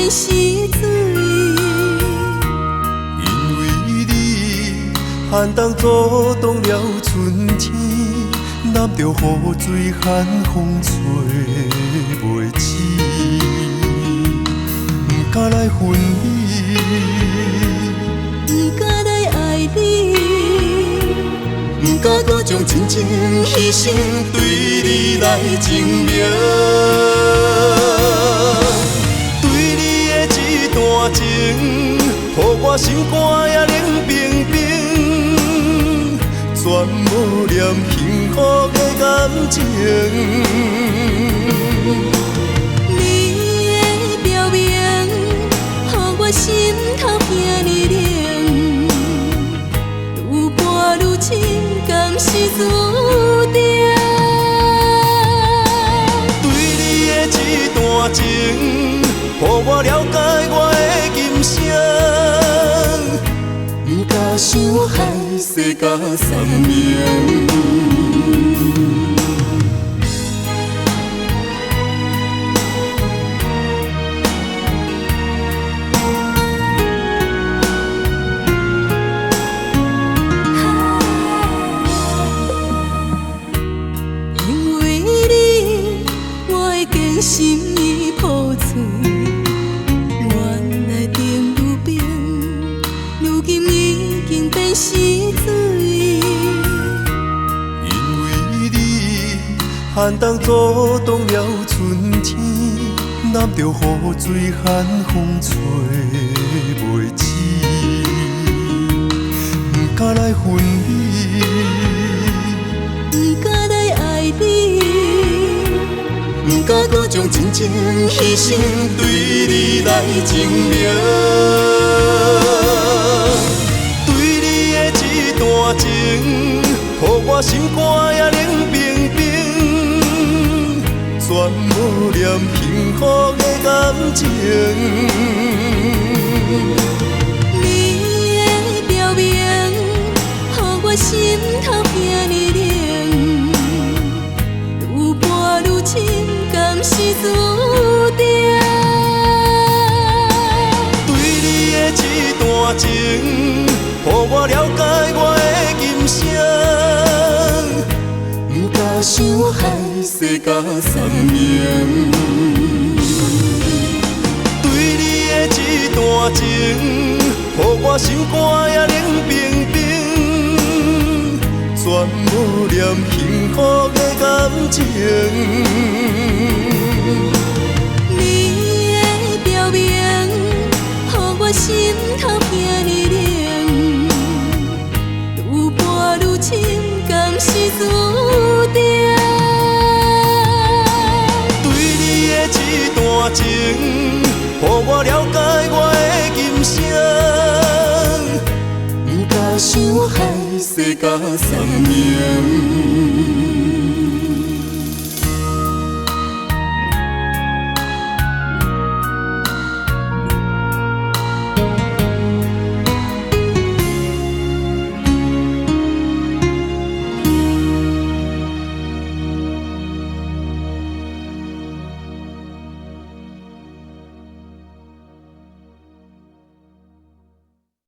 變死水。因為你，寒冬阻擋了春天，攬著雨水寒風吹袂止，毋敢來分離，毋敢來愛你，毋敢閣將真情犧牲對你來證明。對你的這段情，予我心肝也冷冰冰，全無念幸福的感情。你的表明，予我心頭遐爾冷，愈伴愈深，敢是注定？對你的這段情，予我了解我的今生，毋敢想海誓佮山盟。因為你，我的堅心已破碎，原來冷如冰，如今已經變死水。因為你，寒冬阻擋了春天，攬著雨水寒風吹袂止，毋敢來分離，毋敢來愛你，毋敢閣將真情犧牲對你來證明。對你的這段情，予我心肝也冷冰冰，全無念幸福的感情。你的表明，予我心頭遐爾冷，愈伴愈深，敢是注定？對你的這段情，予我了解我的今生，毋敢想海誓佮山盟。對你的這段情，予我心肝也冷冰冰，全無念幸福的感情。你的表明，予我心頭遐爾冷，愈伴愈深，敢是注定？對你的這段情，予我了解我的今生，毋敢想海誓佮山盟。